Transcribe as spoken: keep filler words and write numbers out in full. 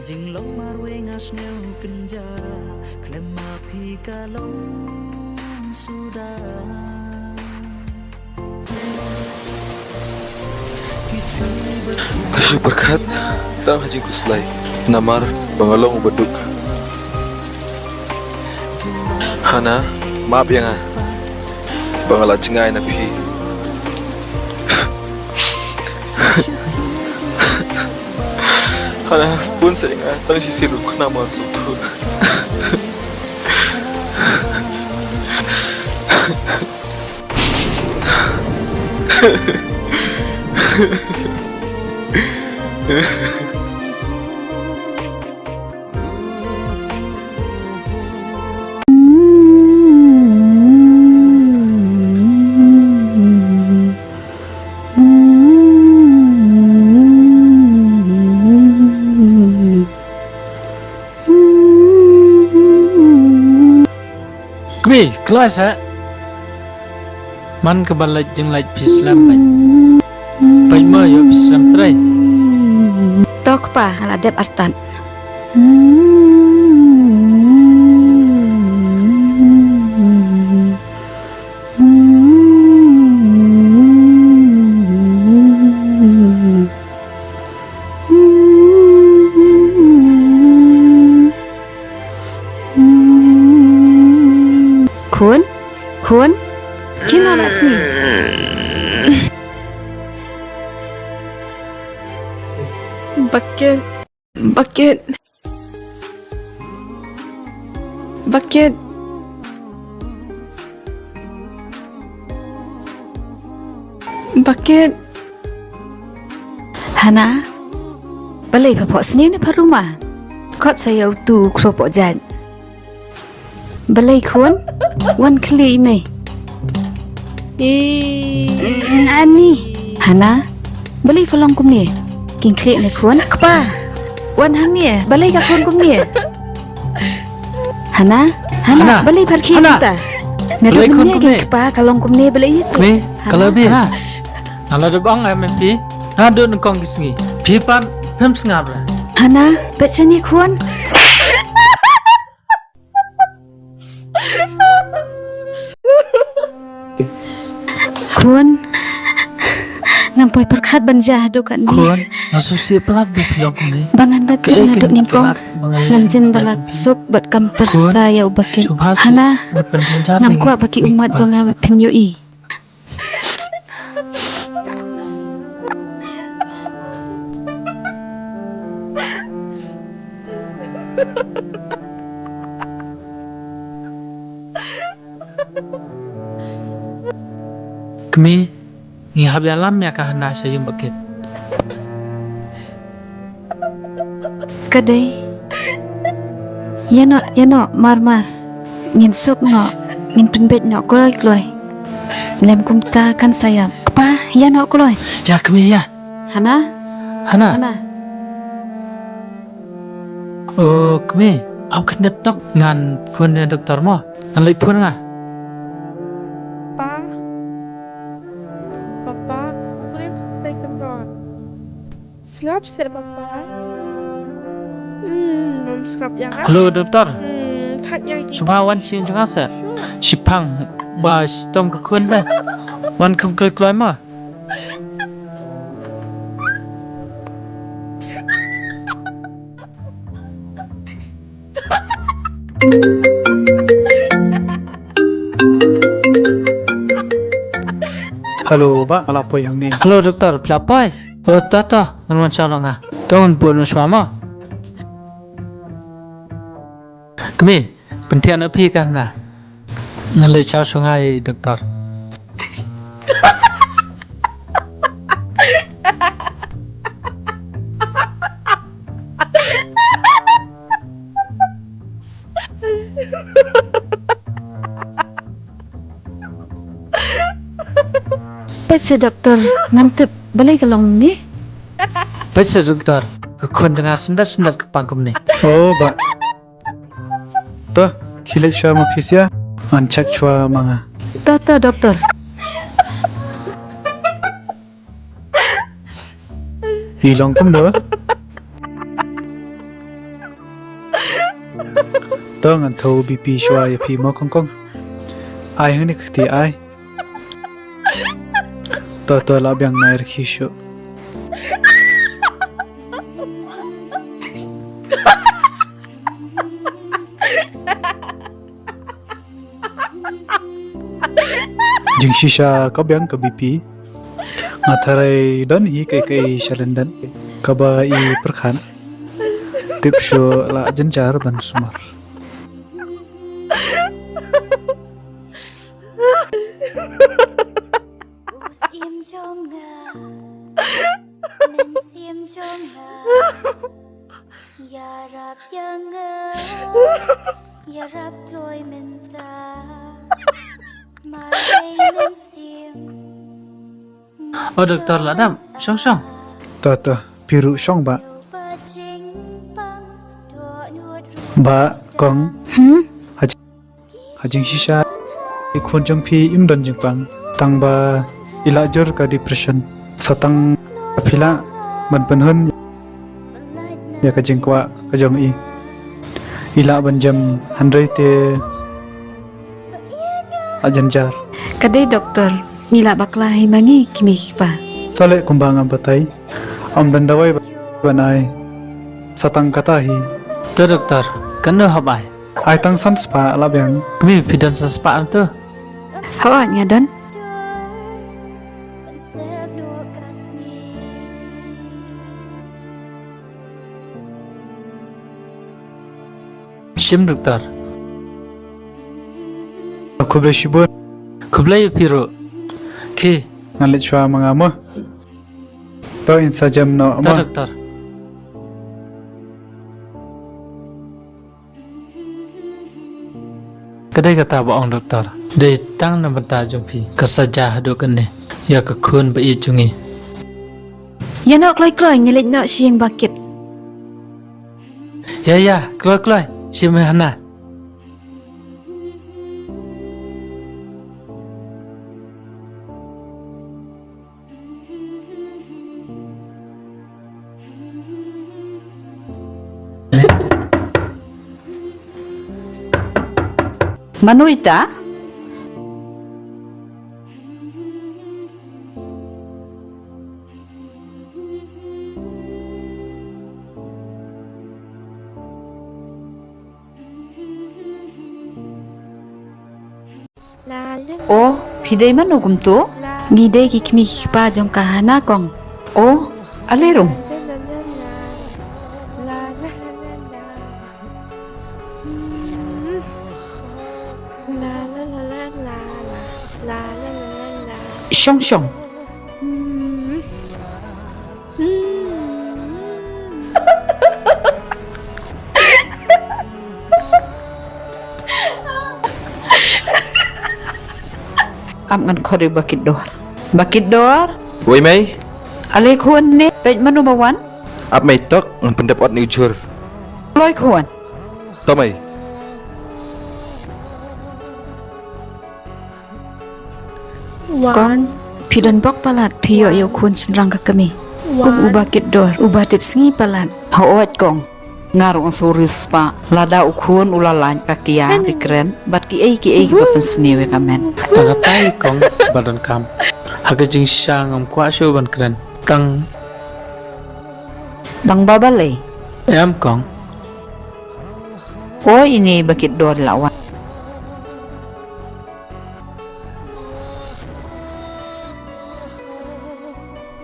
Jinglong marwei nga sngew kynja khlem ma phi ka long suda. Ka shu pyrkhat tang ha jingkhuslai namar ba nga long u baduk. Hana, map ïa nga ba nga la jngai na phi. Hana, bun sa ïa nga tang shi siruk khnang ba nga suk thu. Kmie, kloi sa. Man ka ban leit jingleit phi slem bad. Bad ma ïoh phi slem trei. To kpa, nga la dep artat. Khun, khun, kin wan la sngi. Bakit, bakit, bakit, bakit. Hana, balei pha phohsniew ne pha ruma? Khot sa ïa utu u kso pohjait. Balei khun? Wan khlieh i mei. Ani. Hana, balei pha long kumne? Kin khlieh ne khun? Kpa, wan hangne. Balei ka khun kumne? Hana, Hana, Hana. Balei pha rkhie kumta? Naduh mynne ka kpa ka long kumne, balei ïa te? Kmie, ka la bi. Hana. Nga la dep ong em phi. Naduh nyngkong ki sngi phi pat phim sngap re. Hana, peit shane khun. Khun, ngam poi pyrkhat ban jia haduh katne. Khun, nga sngewsih palat ba phi ong kumne. Ba ngan da tip naduh nyngkong ngam jin da lait suk bad kam pyrsa ïa u bakit. Hana, ngam kwah ba ki ummat jong nga ba phin ïohi. Kmie, ngi hap ïalam ïa ka Hana sha ïing bakit. Ka dei. Ïa noh, ïa noh, mar mar. Ngin suk noh, ngin pynbeit noh kloi kloi. Lem kumta kan sa ïap. Kpa, ïa noh kloi. Ïa kmie ïa. Hana? Hana? Hana? O kmie, ap khyndiat tok ngan phone ïa doktor mo. Ngan leit phone nga. Pa. Papa, prim dei kynrong. Sngap seh papa. Hmm, ngam sngap ïa nga. Hello doktor. Hmm, thait ïa nga. Sngewbha wan sha ïing jong nga seh. Shiphang ba shitom ka khun te. Wan kham kloi kloi mo. Hello, bah, nga la poi hangne. Hello, doktor, phi la poi? Oh, to, to, ngan wan sha lok nga. To ngan buh noh shuwa mo. Kmie, pynthiah noh phi ka Hana. Ngan leit shaw sha nga ïa i doktor. Peit seh doktor, ngam tip balei ka long kumne. Peit seh doktor, ka khun jong nga syndat syndat ka pang kumne. Oh, bah. To, khie leit shuwa ma phi sha, ngan check shuwa ma nga. To, to, doktor. Phi long kumno? To ngan thaw B P shuwa ïa phi mo kong kong. Ai hangne ka kti ai. To to lah biang nai rkhi shuh. Jingshisha ka biang ka B P. Nga tharai don hi kai kai shalyndet kaba i pyrkhat. Tip shuh lah jynjar ban sumar. U sim jong nga, mynsiem jong nga. Ïarap ïa nga, ïarap kloi mynta. Mar dei mynsiem. O doktor, la dap, shong shong. To to, phi ruh shong bah. Bah kong. Hmm? Ha jing- Ha jingshisha i khun jong phi im don jingpang, tang ba i la jur ka depression. Sa tang ba phi lah ban pynhun ïa ka jingkwah ka jong i, i lah ban jem hynrei te la jynjar. Ka dei doktor, ngi lah bakla hi ma ngi ki kmie ki kpa. Sa leh kumba nga batai, ym don dawai ban ai, sa tang kata hi. To doktor, katno hap ai? Ai tang san spah lah biang. Kmie, phi don san spah to? Hooid, nga don. Shim doktor. Khublei shibun. Khublei ïa phi ruh. Ki. Ngan leit shuwa ma nga mo. To in sa jem noh mo. To doktor. Ka dei kata ba ong doktor. Dei tang na bynta jong phi ka saja haduh kane ïa ka khun ba ïeit jong ngi. Ïa noh kloi kloi, ngi leit noh sha ïing ba kit. Ïa ïa, kloi kloi, shim hana. Mano ita? O, phi dei mano kumto? Ngi dei ki kmie ki kpa jong ka Hana kong. O, ale rung. Shong shong. Ap ngan khot ïa u ba kit dor. Ba kit dor. Wei mei. Ale khun ne, peit mano ba wan. Ap mei tok, ngan pyndep ot ne u jhur. Kloi khun. To mei. Kong, phi don bok palat phi ïoh ïa u khun shynrang ka kmie. Kum u ba kit dor, u ba tip sngi palat. Hooid kong. Nga ruh nga sngewriewspah. Lada u khun u la lait ka kiang jingkren bad kiei kiei kiba pynsniew ïa ka met. Tang katai kong ba donkam. Ha ka jingshisha ngam kwah shuh ban kren. Tang. Tang ba balei? Em kong. O ine ba kit dor la wan.